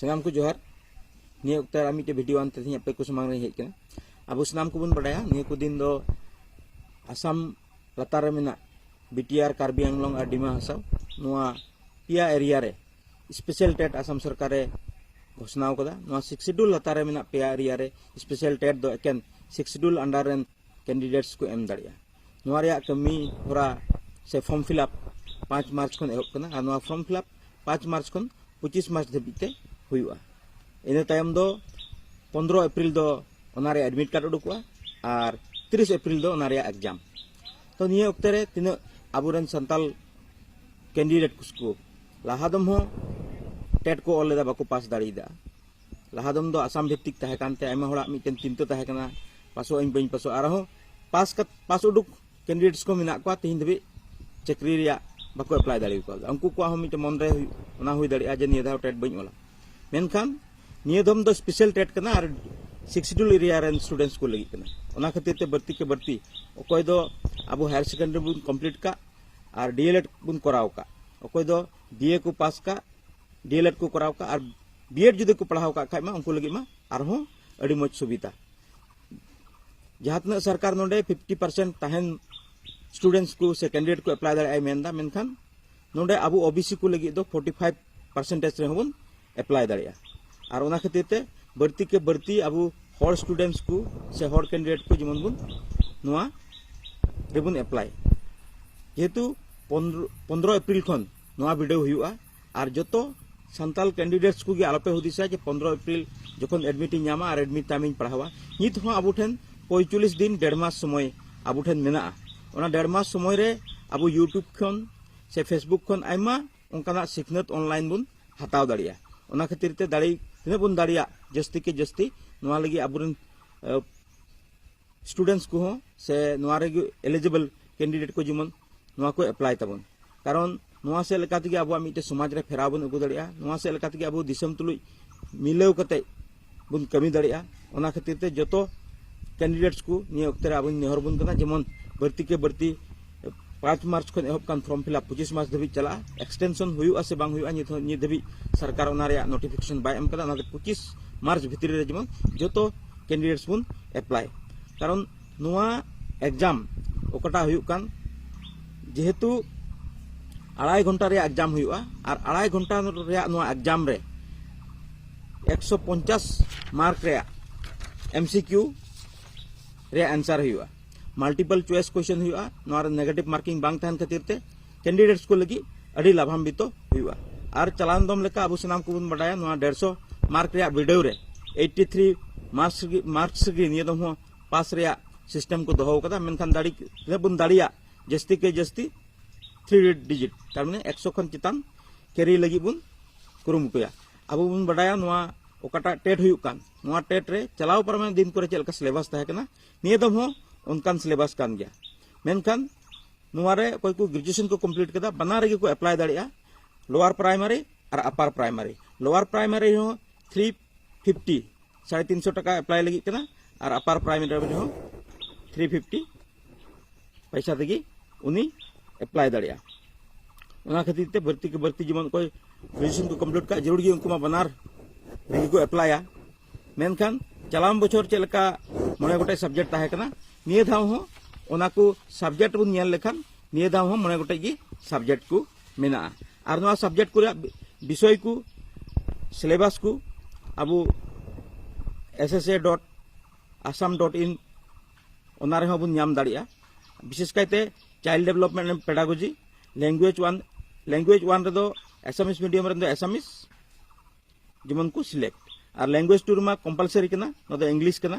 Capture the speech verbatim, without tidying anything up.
ᱥᱟᱱᱟᱢ ᱠᱚ ᱡᱚᱦᱟᱨ᱾ ᱱᱤᱭᱟᱹ ᱚᱠᱛᱮ ᱟᱨ ᱢᱤᱫᱴᱮᱡ ᱵᱷᱤᱰᱤᱭᱳ ᱟᱱᱛᱮ ᱛᱮᱦᱮᱧ ᱟᱯᱮ ᱠᱚ ᱥᱟᱢᱟᱝ ᱨᱮᱧ ᱦᱮᱡ ᱠᱟᱱᱟ᱾ ᱟᱵᱚ ᱥᱟᱱᱟᱢ ᱠᱚᱵᱚᱱ ᱵᱟᱰᱟᱭᱟ, ᱱᱤᱭᱟᱹ ᱠᱚ ᱫᱤᱱ ᱫᱚ ᱟᱥᱟᱢ ᱞᱟᱛᱟᱨ ᱨᱮ ᱢᱮᱱᱟᱜ ᱵᱤᱴᱤᱟᱨ, ᱠᱟᱨᱵᱤ ᱟᱝᱞᱚᱝ ᱟᱨ ᱰᱤᱢᱟ ᱦᱟᱥᱟᱣ, ᱱᱚᱣᱟ ᱯᱮᱭᱟ ᱮᱨᱤᱭᱟ ᱨᱮ ᱥᱯᱮᱥᱟᱞ ᱴᱮᱴ ᱟᱥᱟᱢ ᱥᱚᱨᱠᱟᱨ ᱮ ᱜᱷᱳᱥᱱᱟ ᱟᱠᱟᱫᱟ᱾ ᱱᱚᱣᱟ ᱥᱤᱠᱥ ᱥᱤᱰᱩᱞ ᱞᱟᱛᱟᱨ ᱨᱮ ᱢᱮᱱᱟᱜ ᱯᱮᱭᱟ ᱮᱨᱤᱭᱟ ᱨᱮ ᱥᱯᱮᱥᱟᱞ ᱴᱮᱴ ᱫᱚ ᱮᱠᱮᱱ ᱥᱤᱠᱥ ᱥᱤᱰᱩᱞ ᱟᱱᱰᱟᱨ ᱨᱮᱱ ᱠᱮᱱᱰᱤᱰᱮᱴᱥ ᱠᱚ ᱮᱢ ᱫᱟᱲᱮᱭᱟᱜᱼᱟ᱾ ᱱᱚᱣᱟ ᱨᱮᱭᱟᱜ ᱠᱟᱹᱢᱤ ᱦᱚᱨᱟ ᱥᱮ ᱯᱷᱚᱨᱢ ᱯᱷᱤᱞᱟᱯ ᱯᱟᱸᱪ ᱢᱟᱨᱪ ᱠᱷᱚᱱ ᱮᱦᱚᱵ ᱠᱟᱱᱟ ᱟᱨ ᱱᱚᱣᱟ ᱯᱷᱚᱨᱢ ᱯᱷᱤᱞᱟᱯ ᱯᱟᱸᱪ ᱢᱟᱨᱪ ᱠᱷᱚᱱ ᱯᱚᱸᱪᱤᱥ ᱢᱟᱨᱪ ᱫᱷᱟᱹᱵᱤᱡ ᱛᱮ ᱦᱩᱭᱩᱜᱼᱟ᱾ ᱤᱱᱟᱹ ᱛᱟᱭᱚᱢ ᱫᱚ ᱯᱚᱱᱫᱽᱨᱚ ᱮᱯᱨᱤᱞ ᱫᱚ ᱚᱱᱟ ᱨᱮᱭᱟᱜ ᱮᱰᱢᱤᱴ ᱠᱟᱨᱰ ᱩᱰᱩᱠᱚᱜᱼᱟ ᱟᱨ ᱛᱤᱨᱤᱥ ᱮᱯᱨᱤᱞ ᱫᱚ ᱚᱱᱟ ᱨᱮᱭᱟᱜ ᱮᱠᱡᱟᱢ᱾ ᱛᱚ, ᱱᱤᱭᱟᱹ ᱚᱠᱛᱮ ᱨᱮ ᱛᱤᱱᱟᱹᱜ ᱟᱵᱚᱨᱮᱱ ᱥᱟᱱᱛᱟᱞ ᱠᱮᱱᱰᱤᱰᱮᱴ ᱠᱚ, ᱞᱟᱦᱟ ᱫᱚᱢ ᱦᱚᱸ ᱴᱮᱴ ᱠᱚ ᱚᱞ ᱞᱮᱫᱟ, ᱵᱟᱠᱚ ᱯᱟᱥ ᱫᱟᱲᱮᱭᱟᱫᱟ᱾ ᱞᱟᱦᱟ ᱫᱚᱢ ᱫᱚ ᱟᱥᱟᱢ ᱵᱷᱤᱛᱛᱤᱠ ᱛᱟᱦᱮᱸ ᱠᱟᱱᱛᱮ ᱟᱭᱢᱟ ᱦᱚᱲᱟᱜ ᱢᱤᱫᱴᱮᱱ ᱪᱤᱱᱛᱟᱹ ᱛᱟᱦᱮᱸ ᱠᱟᱱᱟ, ᱯᱟᱥᱚᱜ ᱟᱹᱧ ᱵᱟᱹᱧ ᱯᱟᱥᱚᱜ᱾ ᱟᱨᱦᱚᱸ ᱯᱟᱥ ᱠᱟᱛ-, ᱯᱟᱥ ᱩᱰᱩᱠ ᱠᱮᱱᱰᱤᱰᱮᱴᱥ ᱠᱚ ᱢᱮᱱᱟᱜ ᱠᱚᱣᱟ, ᱛᱮᱦᱮᱧ ᱫᱷᱟᱹᱵᱤᱡ ᱪᱟᱹᱠᱨᱤ ᱨᱮᱭᱟᱜ ᱵᱟᱠᱚ ᱮᱯᱞᱟᱭ ᱫᱟᱲᱮ ᱠᱟᱣᱫᱟ᱾ ᱩᱱᱠᱩ ᱠᱚᱣᱟᱜ ᱦᱚᱸ ᱢᱤᱫᱴᱮᱱ ᱢᱚᱱᱨᱮ ᱦᱩᱭᱩᱜ, ᱚᱱᱟ ᱦᱩᱭ ᱫᱟᱲᱮᱭᱟᱜᱼᱟ ᱡᱮ ᱱᱤᱭᱟᱹ ᱫᱷᱟᱣ ᱴᱮᱴ ᱵᱟᱹᱧ ᱚᱞᱟ᱾ ᱢᱮᱱᱠᱷᱟᱱ ᱱᱤᱭᱟᱹ ᱫᱚᱢ ᱫᱚ ᱥᱯᱮᱥᱟᱞ ᱴᱮᱴ ᱠᱟᱱᱟ ᱟᱨ ᱥᱤᱠᱥ ᱥᱤᱰᱩᱞ ᱮᱨᱤᱭᱟ ᱨᱮᱱ ᱥᱴᱩᱰᱮᱱᱴᱥ ᱠᱚ ᱞᱟᱹᱜᱤᱫ ᱠᱟᱱᱟ᱾ ᱚᱱᱟ ᱠᱷᱟᱹᱛᱤᱨ ᱛᱮ ᱵᱟᱹᱲᱛᱤ ᱠᱮ ᱵᱟᱹᱲᱛᱤ ᱚᱠᱚᱭ ᱫᱚ ᱟᱵᱚ ᱦᱟᱭᱟᱨ ᱥᱮᱠᱮᱱᱰᱟᱨᱤ ᱵᱚᱱ ᱠᱚᱢᱯᱞᱤᱴ ᱠᱟᱜ ᱟᱨ ᱰᱤᱮᱞᱮᱰ ᱵᱚᱱ ᱠᱚᱨᱟᱣ ᱠᱟᱜ, ᱚᱠᱚᱭ ᱫᱚ ᱵᱤᱮ ᱠᱚ ᱯᱟᱥ ᱠᱟᱜ, ᱰᱤᱮᱞᱮᱰ ᱠᱚ ᱠᱚᱨᱟᱣ ᱠᱟᱜ ᱟᱨ ᱵᱤᱮᱰ ᱡᱩᱫᱤ ᱠᱚ ᱯᱟᱲᱦᱟᱣ ᱠᱟᱜ ᱠᱷᱟᱡ ᱢᱟ ᱩᱱᱠᱩ ᱞᱟᱹᱜᱤᱫ ᱢᱟ ᱟᱨᱦᱚᱸ ᱟᱹᱰᱤ ᱢᱚᱡᱽ ᱥᱩᱵᱤᱫᱷᱟ᱾ ᱡᱟᱦᱟᱸ ᱛᱤᱱᱟᱹᱜ ᱥᱚᱨᱠᱟᱨ ᱱᱚᱰᱮ ᱯᱷᱤᱯᱴᱤ ᱯᱟᱨᱥᱮᱱᱴ ᱛᱟᱦᱮᱱ ᱥᱴᱩᱰᱮᱱᱴᱥ ᱠᱚ ᱥᱮ ᱠᱮᱱᱰᱤᱰᱮᱴ ᱠᱚ ᱮᱯᱞᱟᱭ ᱫᱟᱲᱮᱭᱟᱜᱼᱟᱭ ᱢᱮᱱᱫᱟ, ᱢᱮᱱᱠᱷᱟᱱ ᱱᱚᱰᱮ ᱟᱵᱚ ᱳᱵᱤᱥᱤ ᱠᱚ ᱞᱟᱹᱜᱤᱫ ᱫᱚ ᱯᱷᱳᱨᱴᱤ ᱯᱷᱟᱭᱤᱵᱷ ᱯᱟᱨᱥᱮᱱᱴᱮᱡᱽ ᱨᱮᱦᱚᱸ ᱵᱚᱱ ᱮᱯᱞᱟᱭ ᱫᱟᱲᱮᱭᱟᱜᱼᱟ᱾ ᱟᱨ ᱚᱱᱟ ᱠᱷᱟᱹᱛᱤᱨ ᱛᱮ ᱵᱟᱹᱲᱛᱤ ᱠᱮ ᱵᱟᱹᱲᱛᱤ ᱟᱵᱚ ᱦᱚᱲ ᱥᱴᱩᱰᱮᱱᱴᱥ ᱠᱚ ᱥᱮ ᱦᱚᱲ ᱠᱮᱱᱰᱤᱰᱮᱴ ᱠᱚ ᱡᱮᱢᱚᱱ ᱵᱚᱱ ᱱᱚᱣᱟ ᱨᱮᱵᱚᱱ ᱮᱯᱞᱟᱭ᱾ ᱡᱮᱦᱮᱛᱩ ᱯᱚᱱᱫᱽᱨᱚ, ᱯᱚᱱᱫᱽᱨᱚ ᱮᱯᱨᱤᱞ ᱠᱷᱚᱱ ᱱᱚᱣᱟ ᱵᱤᱰᱟᱹᱣ ᱦᱩᱭᱩᱜᱼᱟ᱾ ᱟᱨ ᱡᱚᱛᱚ ᱥᱟᱱᱛᱟᱞ ᱠᱮᱱᱰᱤᱰᱮᱴᱥ ᱠᱚᱜᱮ ᱟᱞᱚᱯᱮ ᱦᱩᱫᱤᱥᱟ ᱡᱮ ᱯᱚᱱᱫᱽᱨᱚ ᱮᱯᱨᱤᱞ ᱡᱚᱠᱷᱚᱱ ᱮᱰᱢᱤᱴ ᱤᱧ ᱧᱟᱢᱟ ᱟᱨ ᱮᱰᱢᱤᱴ ᱛᱟᱭᱚᱢ ᱤᱧ ᱯᱟᱲᱦᱟᱣᱟ᱾ ᱱᱤᱛ ᱦᱚᱸ ᱟᱵᱚ ᱴᱷᱮᱱ ᱯᱚᱸᱭᱛᱟᱞᱞᱤᱥ ᱫᱤᱱ, ᱰᱮᱲ ᱢᱟᱥ ᱥᱚᱢᱚᱭ ᱟᱵᱚ ᱴᱷᱮᱱ ᱢᱮᱱᱟᱜᱼᱟ᱾ ᱚᱱᱟ ᱰᱮᱲ ᱢᱟᱥ ᱥᱚᱢᱚᱭ ᱨᱮ ᱟᱵᱚ YouTube ᱠᱷᱚᱱ ᱥᱮ Facebook ᱠᱷᱚᱱ ᱟᱭᱢᱟ ᱚᱱᱠᱟᱱᱟᱜ ᱥᱤᱠᱷᱱᱟᱹᱛ online ᱵᱚᱱ ᱦᱟᱛᱟᱣ ᱫᱟᱲᱮᱭᱟᱜᱼᱟ᱾ ᱚᱱᱟ ᱠᱷᱟᱹᱛᱤᱨ ᱛᱮ ᱫᱟᱲᱮ, ᱛᱤᱱᱟᱹᱜ ᱵᱚᱱ ᱫᱟᱲᱮᱭᱟᱜ ᱡᱟᱹᱥᱛᱤ ᱠᱮ ᱡᱟᱹᱥᱛᱤ ᱱᱚᱣᱟ ᱞᱟᱹᱜᱤᱫ ᱟᱵᱚᱨᱮᱱ, ᱮ, ᱥᱴᱩᱰᱮᱱᱴᱥ ᱠᱚᱦᱚᱸ ᱥᱮ ᱱᱚᱣᱟ ᱨᱮᱜᱮ eligible candidate ᱠᱚ ᱡᱮᱢᱚᱱ ᱱᱚᱣᱟ ᱠᱚ ᱮᱯᱞᱟᱭ ᱛᱟᱵᱚᱱ᱾ ᱠᱟᱨᱚᱱ ᱱᱚᱣᱟ ᱥᱮᱫ ᱞᱮᱠᱟ ᱛᱮᱜᱮ ᱟᱵᱚᱣᱟᱜ ᱢᱤᱫᱴᱮᱱ ᱥᱚᱢᱟᱡᱽ ᱨᱮ ᱯᱷᱮᱨᱟᱣ ᱵᱚᱱ ᱟᱹᱜᱩ ᱫᱟᱲᱮᱭᱟᱜᱼᱟ, ᱱᱚᱣᱟ ᱥᱮᱫ ᱞᱮᱠᱟ ᱛᱮᱜᱮ ᱟᱵᱚ ᱫᱤᱥᱚᱢ ᱛᱩᱞᱩᱡ ᱢᱤᱞᱟᱹᱣ ᱠᱟᱛᱮ ᱵᱚᱱ ᱠᱟᱹᱢᱤ ᱫᱟᱲᱮᱭᱟᱜᱼᱟ᱾ ᱚᱱᱟ ᱠᱷᱟᱹᱛᱤᱨ ᱛᱮ ᱡᱚᱛᱚ ᱠᱮᱱᱰᱤᱰᱮᱴᱥ ᱠᱚ ᱱᱤᱭᱟᱹ ᱚᱠᱛᱮ ᱨᱮ ᱟᱵᱚᱧ ᱱᱮᱦᱚᱨ ᱵᱚᱱ ᱠᱟᱱᱟ, ᱡᱮᱢᱚᱱ ᱵᱟᱹᱲᱛᱤ ᱠᱮ ᱵᱟᱹᱲᱛᱤ ᱯᱟᱸᱪ ᱢᱟᱨᱪ ᱠᱷᱚᱱ ᱮᱦᱚᱵ ᱠᱟᱱ ᱯᱷᱚᱨᱢ ᱯᱷᱤᱞᱟᱯ ᱯᱚᱸᱪᱤᱥ ᱢᱟᱨᱪ ᱫᱷᱟᱹᱵᱤᱡ ᱪᱟᱞᱟᱜᱼᱟ᱾ ᱮᱠᱥᱴᱮᱱᱥᱚᱱ ᱦᱩᱭᱩᱜᱼᱟ ᱥᱮ ᱵᱟᱝ ᱦᱩᱭᱩᱜᱼᱟ, ᱱᱤᱛ ᱦᱚᱸ, ᱱᱤᱛ ᱫᱷᱟᱹᱵᱤᱡ ᱥᱚᱨᱠᱟᱨ ᱚᱱᱟ ᱨᱮᱭᱟᱜ ᱱᱳᱴᱤᱯᱷᱤᱠᱮᱥᱚᱱ ᱵᱟᱭ ᱮᱢ ᱠᱟᱫᱟ᱾ ᱚᱱᱟᱛᱮ ᱯᱚᱸᱪᱤᱥ ᱢᱟᱨᱪ ᱵᱷᱤᱛᱨᱤ ᱨᱮ ᱡᱮᱢᱚᱱ ᱡᱚᱛᱚ ᱠᱮᱱᱰᱤᱰᱮᱴᱥ ᱵᱚᱱ ᱮᱯᱞᱟᱭ᱾ ᱠᱟᱨᱚᱱ ᱱᱚᱣᱟ ᱮᱠᱡᱟᱢ ᱚᱠᱟᱴᱟᱜ ᱦᱩᱭᱩᱜ ᱠᱟᱱ, ᱡᱮᱦᱮᱛᱩ ᱟᱲᱟᱭ ᱜᱷᱚᱱᱴᱟ ᱨᱮᱭᱟᱜ ᱮᱠᱡᱟᱢ ᱦᱩᱭᱩᱜᱼᱟ, ᱟᱨ ᱟᱲᱟᱭ ᱜᱷᱚᱱᱴᱟ ᱨᱮᱭᱟᱜ ᱱᱚᱣᱟ ᱮᱠᱡᱟᱢ ᱨᱮ ᱮᱠᱥᱚ ᱯᱚᱧᱪᱟᱥ ᱢᱟᱨᱠ ᱨᱮᱭᱟᱜ ᱮᱢᱥᱤᱠᱤᱭᱩ ᱨᱮᱭᱟᱜ ᱟᱱᱥᱟᱨ ᱦᱩᱭᱩᱜᱼᱟ, ᱢᱟᱞᱴᱤᱯᱟᱞ ᱪᱚᱭᱮᱥ ᱠᱚᱥᱪᱮᱱ ᱦᱩᱭᱩᱜᱼᱟ, ᱱᱚᱣᱟ ᱨᱮ ᱱᱮᱜᱮᱴᱤᱵᱷ ᱢᱟᱨᱠᱤᱝ ᱵᱟᱝ ᱛᱟᱦᱮᱱ ᱠᱷᱟᱹᱛᱤᱨ ᱛᱮ ᱠᱮᱱᱰᱤᱰᱮᱴᱥ ᱠᱚ ᱞᱟᱹᱜᱤᱫ ᱟᱹᱰᱤ ᱞᱟᱵᱷᱟᱱᱵᱤᱛᱚ ᱦᱩᱭᱩᱜᱼᱟ᱾ ᱟᱨ ᱪᱟᱞᱟᱣᱮᱱ ᱫᱚᱢ ᱞᱮᱠᱟ ᱟᱵᱚ ᱥᱟᱱᱟᱢ ᱠᱚᱵᱚᱱ ᱵᱟᱰᱟᱭᱟ, ᱱᱚᱣᱟ ᱰᱮᱲᱥᱚ ᱢᱟᱨᱠ ᱨᱮᱭᱟᱜ ᱵᱤᱰᱟᱹᱣ ᱨᱮ ᱮᱭᱤᱴᱴᱤ ᱛᱷᱨᱤ ᱢᱟᱨᱠᱥ ᱨᱮᱜᱮ, ᱢᱟᱨᱠᱥ ᱨᱮᱜᱮ ᱱᱤᱭᱟᱹ ᱫᱚᱢ ᱦᱚᱸ ᱯᱟᱥ ᱨᱮᱭᱟᱜ ᱥᱤᱥᱴᱮᱢ ᱠᱚ ᱫᱚᱦᱚ ᱟᱠᱟᱫᱟ᱾ ᱢᱮᱱᱠᱷᱟᱱ ᱫᱟᱲᱮ, ᱛᱤᱱᱟᱹᱜ ᱵᱚᱱ ᱫᱟᱲᱮᱭᱟᱜ, ᱡᱟᱹᱥᱛᱤ ᱠᱮ ᱡᱟᱹᱥᱛᱤ ᱛᱷᱨᱤ ᱰᱤᱡᱤᱴ, ᱛᱟᱨ ᱢᱟᱱᱮ ᱮᱠᱥᱚ ᱠᱷᱚᱱ ᱪᱮᱛᱟᱱ ᱠᱮᱨᱤ ᱞᱟᱹᱜᱤᱫ ᱵᱚᱱ ᱠᱩᱨᱩᱢᱩᱴᱩᱭᱟ᱾ ᱟᱵᱚ ᱵᱚᱱ ᱵᱟᱰᱟᱭᱟ ᱱᱚᱣᱟ ᱚᱠᱟᱴᱟᱜ ᱴᱮᱴ ᱦᱩᱭᱩᱜ ᱠᱟᱱ, ᱱᱚᱣᱟ ᱴᱮᱴ ᱨᱮ ᱪᱟᱞᱟᱣ ᱯᱟᱨᱚᱢᱮᱱ ᱫᱤᱱ ᱠᱚᱨᱮ ᱪᱮᱫ ᱞᱮᱠᱟ ᱥᱤᱞᱮᱵᱟᱥ ᱛᱟᱦᱮᱸ ᱠᱟᱱᱟ, ᱱᱤᱭᱟᱹ ᱫᱚᱢ ᱦᱚᱸ ᱚᱱᱠᱟᱱ ᱥᱤᱞᱮᱵᱟᱥ ᱠᱟᱱ ᱜᱮᱭᱟ᱾ ᱢᱮᱱᱠᱷᱟᱱ ᱱᱚᱣᱟ ᱨᱮ ᱚᱠᱚᱭ ᱠᱚ ᱜᱨᱮᱡᱩᱭᱮᱥᱚᱱ ᱠᱚ ᱠᱚᱢᱯᱞᱤᱴ ᱠᱟᱫᱟ, ᱵᱟᱱᱟᱨ ᱨᱮᱜᱮ ᱠᱚ ᱮᱯᱞᱟᱭ ᱫᱟᱲᱮᱭᱟᱜᱼᱟ, ᱞᱳᱣᱟᱨ ᱯᱨᱟᱭᱢᱟᱨᱤ ᱟᱨ ᱟᱯᱟᱨ ᱯᱨᱟᱭᱢᱟᱨᱤ᱾ ᱞᱳᱣᱟᱨ ᱯᱨᱟᱭᱢᱟᱨᱤ ᱦᱚᱸ ᱛᱷᱨᱤ ᱯᱷᱤᱯᱴᱤ, ᱥᱟᱲᱮ ᱛᱤᱱᱥᱚ ᱴᱟᱠᱟ ᱮᱯᱞᱟᱭ ᱞᱟᱹᱜᱤᱫ ᱠᱟᱱᱟ, ᱟᱨ ᱟᱯᱟᱨ ᱯᱨᱟᱭᱢᱟᱨᱤ ᱨᱮᱦᱚᱸ ᱛᱷᱨᱤ ᱯᱷᱤᱯᱴᱤ ᱯᱚᱭᱥᱟ ᱛᱮᱜᱮ ᱩᱱᱤ ᱮᱯᱞᱟᱭ ᱫᱟᱲᱮᱭᱟᱜᱼᱟ᱾ ᱚᱱᱟ ᱠᱷᱟᱹᱛᱤᱨ ᱛᱮ ᱵᱟᱹᱲᱛᱤ ᱠᱚ ᱵᱟᱹᱲᱛᱤ ᱡᱮᱢᱚᱱ ᱚᱠᱚᱭ ᱜᱨᱮᱡᱩᱭᱮᱥᱚᱱ ᱠᱚ ᱠᱚᱢᱯᱞᱤᱴ ᱠᱟᱜ, ᱡᱟᱹᱨᱩᱲ ᱜᱮ ᱩᱱᱠᱩ ᱢᱟ ᱵᱟᱱᱟᱨ ᱨᱮᱜᱮ ᱠᱚ ᱮᱯᱞᱟᱭᱟ᱾ ᱢᱮᱱᱠᱷᱟᱱ ᱪᱟᱞᱟᱣᱮᱱ ᱵᱚᱪᱷᱚᱨ ᱪᱮᱫ ᱞᱮᱠᱟ ᱢᱚᱬᱮ ᱜᱚᱴᱮᱡ ᱥᱟᱵᱡᱮᱠᱴ ᱛᱟᱦᱮᱸ ᱠᱟᱱᱟ, ᱱᱤᱭᱟᱹ ᱫᱷᱟᱣ ᱦᱚᱸ ᱚᱱᱟ ᱠᱚ ᱥᱟᱵᱡᱮᱠᱴ ᱵᱚᱱ ᱧᱮᱞ ᱞᱮᱠᱷᱟᱱ ᱱᱤᱭᱟᱹ ᱫᱷᱟᱣ ᱦᱚᱸ ᱢᱚᱬᱮ ᱜᱚᱴᱮᱡ ᱜᱮ ᱥᱟᱵᱡᱮᱠᱴ ᱠᱚ ᱢᱮᱱᱟᱜᱼᱟ᱾ ᱟᱨ ᱱᱚᱣᱟ ᱥᱟᱵᱡᱮᱠᱴ ᱠᱚ ᱨᱮᱭᱟᱜ ᱵᱤ-, ᱵᱤᱥᱚᱭ ᱠᱚ, ᱥᱤᱞᱮᱵᱟᱥ ᱠᱚ ᱟᱵᱚ S S A dot assam dot in ᱚᱱᱟ ᱨᱮᱦᱚᱸ ᱵᱚᱱ ᱧᱟᱢ ᱫᱟᱲᱮᱭᱟᱜᱼᱟ᱾ ᱵᱤᱥᱮᱥ ᱠᱟᱭᱛᱮ Child Development and Pedagogy, language one, language one ᱨᱮᱫᱚ Assamese medium ᱨᱮᱱ ᱫᱚ Assamese ᱡᱮᱢᱚᱱ ᱠᱚ ᱥᱤᱞᱮᱠᱴ, ᱟᱨ language two ᱨᱮᱢᱟ ᱠᱚᱢᱯᱟᱞᱥᱟᱨᱤ ᱠᱟᱱᱟ, ᱱᱚᱣᱟ ᱫᱚ ᱤᱝᱞᱤᱥ ᱠᱟᱱᱟ᱾